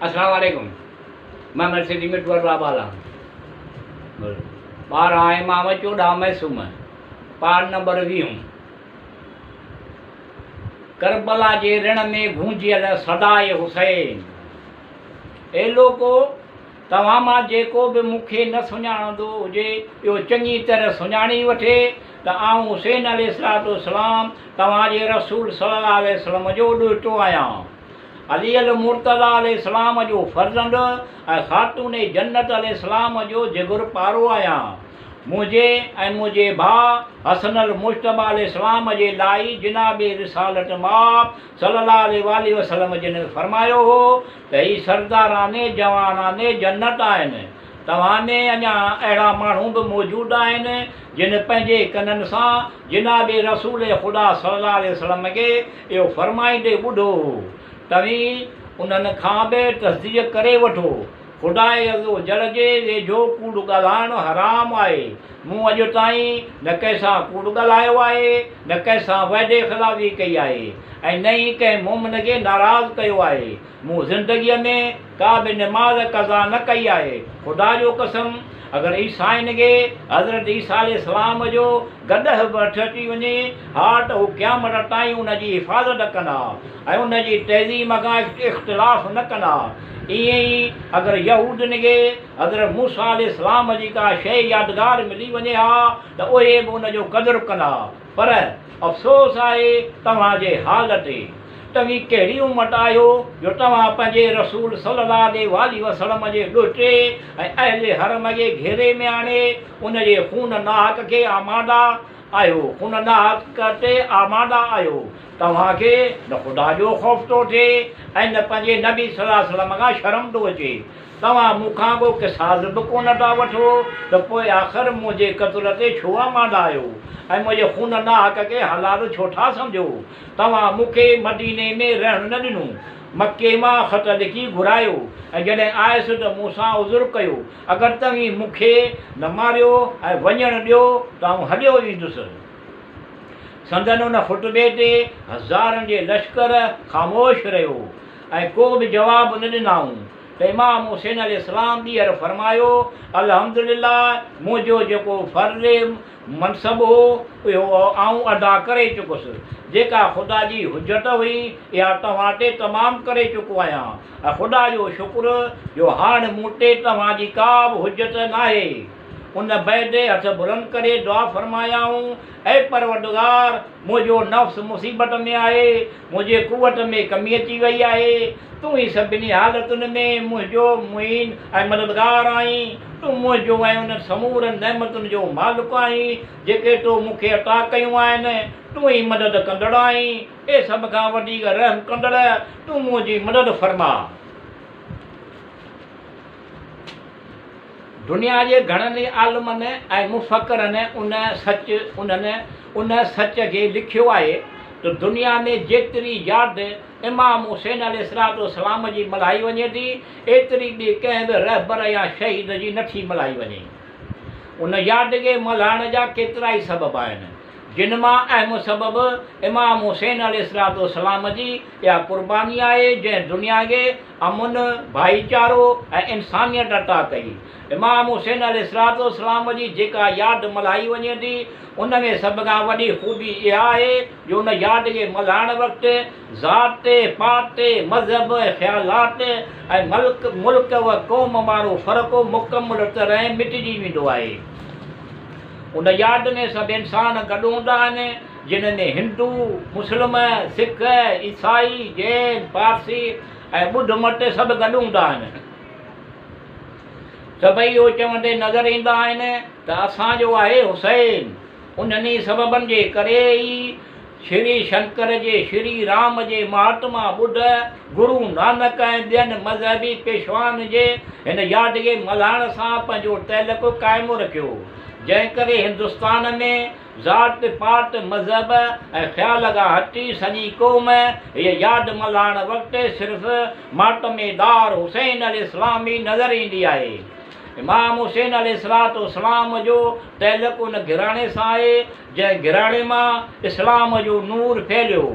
اسلام عليڪم مان مرسيدي ۾ ٽوئر بابا 12 امام 14 معصوم پار نمبر 20 ڪربلا جي رڻ ۾ گونجيل صداء حسين اي لوڪو توهان مان جيڪو به مون کي نه سڃاڻندو هجي اهو چڱي طرح سڃاڻي وٺي ته آئون حسين عليه الصلوة والسلام توهان جي رسول صلي الله عليه وسلم جو ڏوهٽو آهيان. علي المرتضيٰ عليه السلام جو فرزند ۽ خاتون جنت عليه السلام جو جگر پارو آهيان. منهنجي ۽ منهنجي ڀاء حسن المجتبيٰ عليه السلام جي لاء جناب رسالت مآب صلي الله عليه واٰله وسلم جن فرمايو هو ته هي سرداران جوانان جنت آهن. توهان ۾ اڃا اهڙا ماڻهو به موجود آهن جن پنهنجي ڪنن سان جناب رسول خدا صلي الله عليه وسلم کي اهو فرمائيندي ٻڌو هو. توهين انهن کان به تصديق ڪري وٺو. خدا عزوجل جي ويجهو ڪوڙ ڳالهائڻ حرام آهي. مون اڄ تائين نه ڪنهن سان ڪوڙ ڳالهايو آهي، نه ڪنهن سان وعدي خلافي ڪئي آهي ۽ نه ئي ڪنهن مؤمن کي ناراض ڪيو آهي. مون زندگيء ۾ ڪا به نماز قضا نه ڪئي آهي. خدا جو قسم! اگر عيسائين کي حضرت عيسيٰ عليه السلام جو گڏهه به هٿ اچي وڃي ها ته هو قيامت تائين ان جي حفاظت ڪن ها ۽ ان جي تعظيم کان اختلاف نه ڪن ها. ائين ئي اگر يهودين کي حضرت موسيٰ عليه السلام جي ڪا شيء يادگار ملي وڃي ها ته اهي به ان جو قدر ڪن ها. پر افسوس آهي توهان جي حال تي. توهين ڪهڙي امت آهيو جو توهان پنهنجي رسول صلي الله عليه واٰله وسلم جي ڏوهٽي ۽ اهل حرم کي گهيري ۾ آڻي ان جي خون ناحق کي آماده آهيو خون ناحق تي آماده آهيو توهان کي نه خدا جو خوف ٿو ٿئي ۽ نه پنهنجي نبي صلي الله عليه وسلم کان شرم ٿو اچي توهان مون کان ڪو قصاص به ڪونه ٿا وٺو ته پوء آخر منهنجي قتل تي ڇو آماده آهيو ۽ منهنجي خون ناحق کي حلال ڇو ٿا سمجهو؟ توهان مون کي مديني ۾ رهڻ نه ڏنو، مڪي مان خط لکي گهرايو ۽ جڏهن آيس ته مون سان عذر ڪيو، اگر توهين مون کي نه ماريو ۽ وڃڻ ڏيو ته آئون هليو ويندس. سندن ان خطبي تي هزارن جي لشڪر خاموش رهيو ۽ ڪو به جواب نه ڏنائون ته امام حسين عليه السلام ٻيهر فرمايو، الحمدلله منهنجو جيڪو فرض منصب هو، اهو آئون ادا ڪري چڪس. جيڪا خدا جي حجت هئي، اها توهان تي تمام ڪري چڪو آهيان ۽ خدا جو شڪر جو هاڻ مون تي توهان جي ڪا به حجت ناهي. ان بعد هٿ بلند ڪري دعا فرمايائون، اي پروردگار! منهنجو نفس مصيبت ۾ آهي، منهنجي قوت ۾ ڪمي اچي وئي آهي، تون ئي سڀني حالتن ۾ منهنجو معين ۽ مددگار آهين، تون منهنجو ۽ انهن سمورن نعمتن جو مالڪ آهين، جيڪي تو مون کي عطا ڪيون آهن، تون ئي مدد ڪندڙ آهين، اي سڀ کان وڌيڪ رحم ڪندڙ، تون منهنجي مدد فرماء. دنيا جي گهڻن ئي عالمن ۽ مفڪرن ان سچ انهن ان سچ کي لکيو آهي ته دنيا ۾ جيتري ياد امام حسين عليه الصلوة والسلام جي ملهائي وڃي ٿي ايتري ٻي ڪنهن به رهبر يا شهيد جي نٿي ملهائي وڃي. ان ياد کي ملهائڻ جا ڪيترائي سبب آهن جن مان اهم سبب امام حسين عليه الصلوة والسلام جي اها قرباني آهي جنهن دنيا کي امن، ڀائيچارو ۽ انسانيت عطا ڪئي. امام حسين عليه الصلوة والسلام جي جيڪا ياد ملهائي وڃي ٿي، ان ۾ سڀ کان وڏي خوبي اها آهي جو ان ياد کي ملهائڻ وقت ذات پات، مذهب ۽ خيالات ۽ ملڪ و قوم وارو فرق مڪمل طرح مٽجي ويندو آهي. ان ياد ۾ سڀ انسان گڏ هوندا آهن، جن ۾ هندو، مسلم، سک، عيسائي، جين، پارسي ۽ ٻڌ مت سڀ گڏ هوندا آهن. سڀئي اهو چوندي نظر ايندا آهن ته اسان جو آهي حسين. انهن ئي سببن جي ڪري ئي شري شنڪر جي شري رام جي مهاتما ٻڌ، گرو نانڪ ۽ ٻين مذهبي پيشوائن جي هن ياد کي ملهائڻ سان پنهنجو تعلق قائم رکيو، جنهن ڪري هندستان ۾ ذات پات، مذهب ۽ خيال کان هٽي سڄي قوم هيء ياد ملهائڻ وقت صرف ماتميدار حسين عليه السلام ئي نظر ايندي آهي. امام حسين عليه الصلوة والسلام جو تعلق ان گهراڻي سان آهي، جنهن گهراڻي مان اسلام جو نور ڦهليو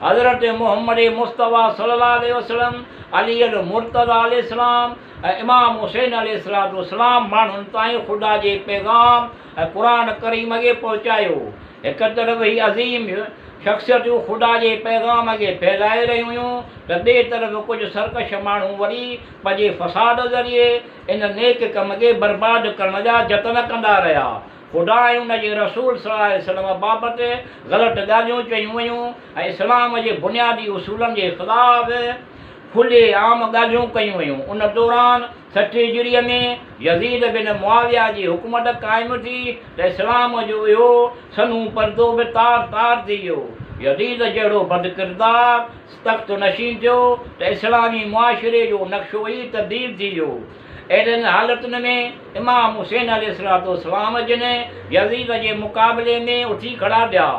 حضرت محمد مصطفيٰ صلي الله عليه وسلم، علي المرتضيٰ عليه السلام ۽ امام حسين عليه الصلوة والسلام ماڻهن تائين خدا جي پيغام ۽ قرآن ڪريم کي پهچايو. هڪ طرف هي عظيم شخصيتون خدا جي پيغام کي ڦهلائي رهيون هيون ته ٻئي طرف ڪجهه سرڪش ماڻهو وري پنهنجي فساد ذريعي ان نيڪ ڪم کي برباد ڪرڻ جا جتن ڪندا رهيا. خدا ۽ ان جي رسول صلي الله عليه وسلم بابت غلط ڳالهيون چيون ويون ۽ اسلام جي بنيادي اصولن جي خلاف کلي عام ڳالهيون ڪيون ويون. ان دوران 60 هجريء ۾ يزيد بن معاويه جي حڪومت قائم ٿي ته اسلام جو اهو سنهون پردو به تار تار ٿي ويو. يزيد جهڙو بدڪردار تخت نشين ٿيو ته اسلامي معاشري جو نقشو ئي تبديل ٿي ويو. اهڙين حالتن ۾ امام حسين عليه الصلوة والسلام جن يزيد جي مقابلي ۾ اٿي کڙا ٿيا.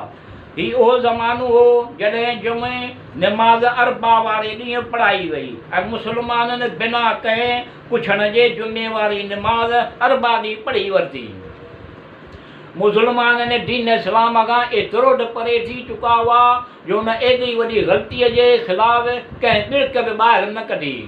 هي اهو زمانو هو جڏهن جمعي نماز اربع واري ڏينهن پڙهائي وئي ۽ مسلمانن بنا ڪنهن پڇڻ جي جمعي واري نماز اربع ڏينهن پڙهي ورتي. مسلمانن دين اسلام کان ايترو ته پري ٿي چڪا هئا جو ان ايڏي وڏي غلطيء جي خلاف ڪنهن ٻڙڪ به ٻاهر نه ڪڍي.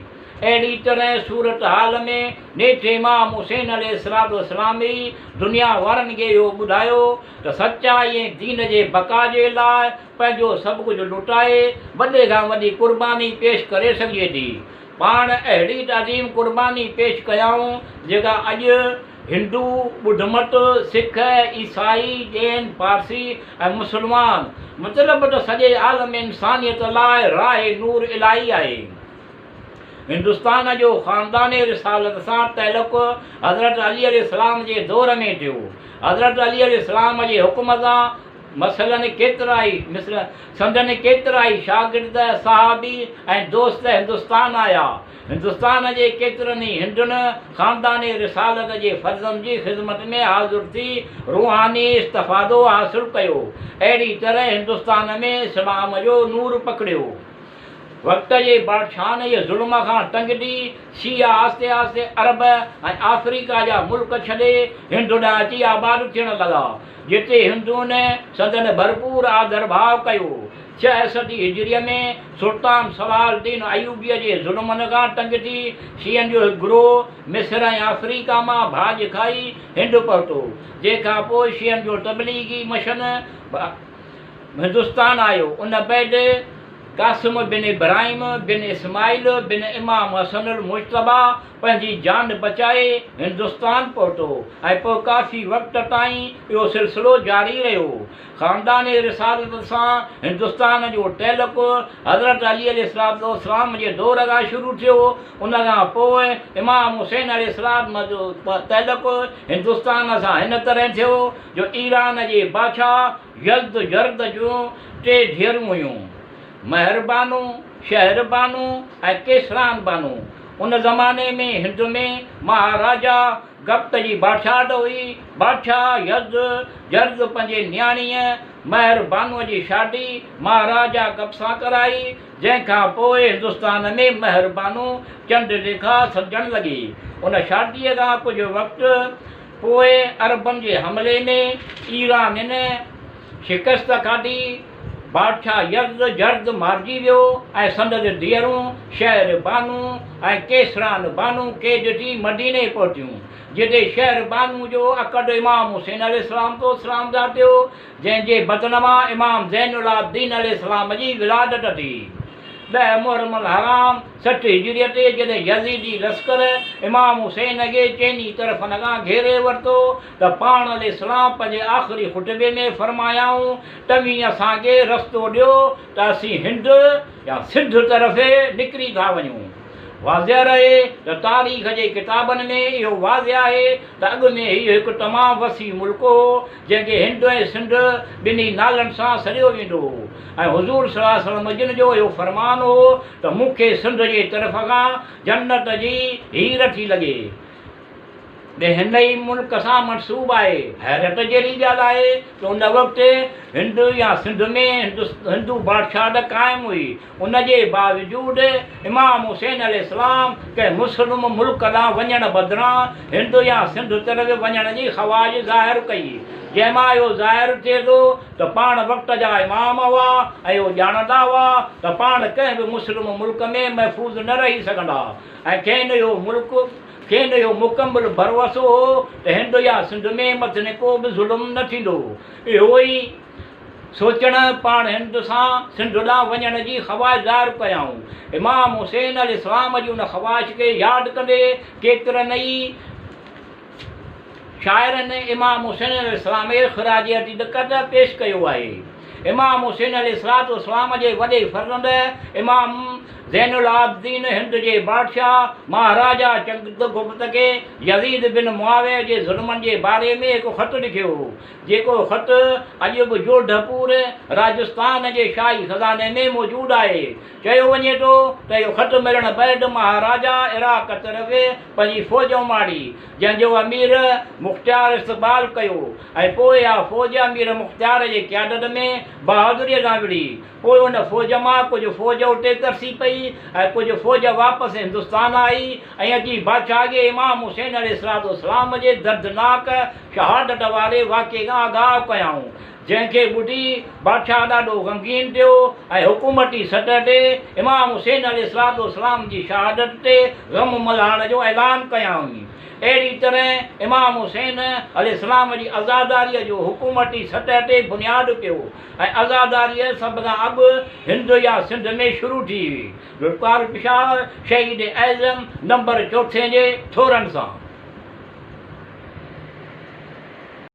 اهڙي طرح صورتحال ۾ نيٺ امام حسين عليه الصلوة والسلام ئي دنيا وارن کي اهو ٻڌايو ته سچائي ۽ دين جي بقا جي لاء پنهنجو سڀ ڪجهه لٽائي وڏي کان وڏي قرباني پيش ڪري سگهجي ٿي. پاڻ اهڙي ته عظيم قرباني پيش ڪيائون جيڪا اڄ هندو، ٻڌمت، سک، عيسائي، جين، پارسي ۽ مسلمان مطلب ته سڄي عالم انسانيت لاء راهه نور الاهي آهي. هندستان جو خاندان رسالت سان تعلق حضرت علي عليه السلام جي دور ۾ ٿيو. حضرت علي عليه السلام جي حڪم سان مثلاً ڪيترائي سندن ڪيترائي شاگرد، صحابي ۽ دوست هندستان آيا. هندستان جي ڪيترن ئي هندن خاندان رسالت جي فرزند جي خدمت ۾ حاضر ٿي روحاني استفادو حاصل ڪيو. اهڙي طرح هندستان ۾ اسلام جو نور پکڙيو. وقت جي بادشاهن جي ظلم کان تنگ ٿي شيعا آهستي آهستي عرب ۽ آفريڪا جا ملڪ ڇڏي هند ڏانهن اچي آباد ٿيڻ لڳا، جتي هندن سندن ڀرپور آڌرڀاء ڪيو. ڇهه صدي هجريء ۾ سلطان صلاح الدين ايوبيء جي ظلمن کان تنگ ٿي شيعن جو هڪ گروهه مصر ۽ آفريڪا مان ڀاڄ کائي هند پهتو، جنهن کان پوء شيعن جو تبليغي مشن هندستان آيو. ان بعد قاسم بن ابراهيم بن اسماعيل بن امام حسن المجتبيٰ پنهنجي جان بچائي هندستان پهتو ۽ پوء ڪافي وقت تائين اهو سلسلو جاري رهيو. خاندان رسالت سان هندستان جو تعلق حضرت علي عليه السلام جي دور کان شروع ٿيو. ان کان پوء امام حسين عليه السلام جو تعلق هندستان سان هن طرح ٿيو جو ايران جي بادشاهه يزدجرد جون ٽي ڌيئرون هيون، مهربانو، شهربانو ۽ قيصران بانو. ان زماني ۾ هند ۾ مهاراجا گپت جي بادشاهت هئي. بادشاهه يزدجرد پنهنجي نياڻيء مهربانوء جي شادي مهاراجا گپت سان ڪرائي، جنهن کان پوء هندستان ۾ مهربانو چنڊ ليکا سڏجڻ لڳي. ان شاديء کان ڪجهه وقت پوء عربن جي حملي ۾ ايرانين شڪست کاڌي. بادشاهه يزدجرد مارجي ويو ۽ سندس ڌيئرون شهر بانو ۽ قيصران بانو قيد ٿي مديني پهتيون، جتي شهر بانو جو عقد امام حسين عليه السلام السلام سان ٿيو، جنهن جي بطن مان امام زين العابدين عليه السلام جي ولادت ٿي. 10 محرم الحرام 60 هجريء تي جڏهن يزيدي لشڪر امام حسين کي چئني طرفن کان گهيري ورتو ته پاڻ عليه السلام پنهنجي آخري خطبي ۾ فرمايائون، توهين اسان کي رستو ڏيو ته اسين هند يا سنڌ طرف نڪري ٿا وڃون. واضح رهي ته تاريخ جي ڪتابن ۾ اهو واضح آهي ته اڳ ۾ هيء هڪ تمام وسيع ملڪ هو، جنهن کي هند ۽ سنڌ ٻنهي نالن سان سڏيو ويندو هو ۽ حضور صلي الله عليه وسلم جن جو اهو فرمان هو ته مون کي سنڌ جي طرف کان جنت جي هير ٿي لڳي به هن ئي ملڪ سان منسوب آهي. حيرت جهڙي ڳالهه آهي ته ان وقت هند يا سنڌ ۾ هندو بادشاهت قائم هئي، ان جي باوجود امام حسين عليه السلام ڪنهن مسلم ملڪ ڏانهن وڃڻ بدران هند يا سنڌ طرف وڃڻ جي خواهش ظاهر ڪئي. جنهن مان اهو ظاهر ٿئي ٿو ته پاڻ وقت جا امام هئا ۽ اهو ڄاڻندا هئا ته پاڻ ڪنهن به مسلم ملڪ ۾ محفوظ نه رهي سگهندا ۽ کين اهو ملڪ کين اهو مڪمل ڀروسو هو ته هند يا سنڌ ۾ مٿن ڪو به ظلم نه ٿيندو. اهو ئي سوچڻ پاڻ هند سان سنڌ ڏانهن وڃڻ جي خواهش ظاهر ڪيائون. امام حسين عليه السلام جي ان خواهش کي ياد ڪندي ڪيترن ئي شاعرن امام حسين عليه السلام کي خراج عقيدت پيش ڪيو آهي. امام حسين عليه الصلوة والسلام جي وڏي فرزند امام زين العابدين هند جي بادشاهه مهاراجا چندرگپت کي يزيد بن معاويه جي ظلمن جي باري ۾ هڪ خط لکيو هو. جيڪو خط اڄ به جوڌپور، راجستان جي شاهي خزاني ۾ موجود آهي. چيو وڃي ٿو ته اهو خط ملڻ بعد مهاراجا عراق طرف پنهنجي فوج اماڻي، جنهن جو امير مختيار استقبال ڪيو ۽ پوء اها فوج امير مختيار جي قيادت ۾ بهادريء سان وڙهي. پوء ان فوج مان ڪجهه فوج اتي ترسي پئي ۽ ڪجهه فوج واپس هندستان آئي ۽ اچي بادشاهه کي امام حسين عليه الصلوة والسلام جي دردناڪ شهادت واري واقعي کان آگاهه ڪيائون، جنهن کي ٻڌي بادشاهه ڏاڍو غمگين ٿيو ۽ حڪومتي سطح تي امام حسين عليه الصلوة والسلام جي شهادت تي غم ملهائڻ جو اعلان ڪيائين. اهڙي طرح امام حسين عليه السلام جي عزاداريء جو حڪومتي سطح تي بنياد پيو ۽ عزاداريء سڀ کان اڳ هند يا سنڌ ۾ شروع ٿي هئي. ذوالفقار پشاور، شهيد اعظم، نمبر چوٿين جي ٿورن سان.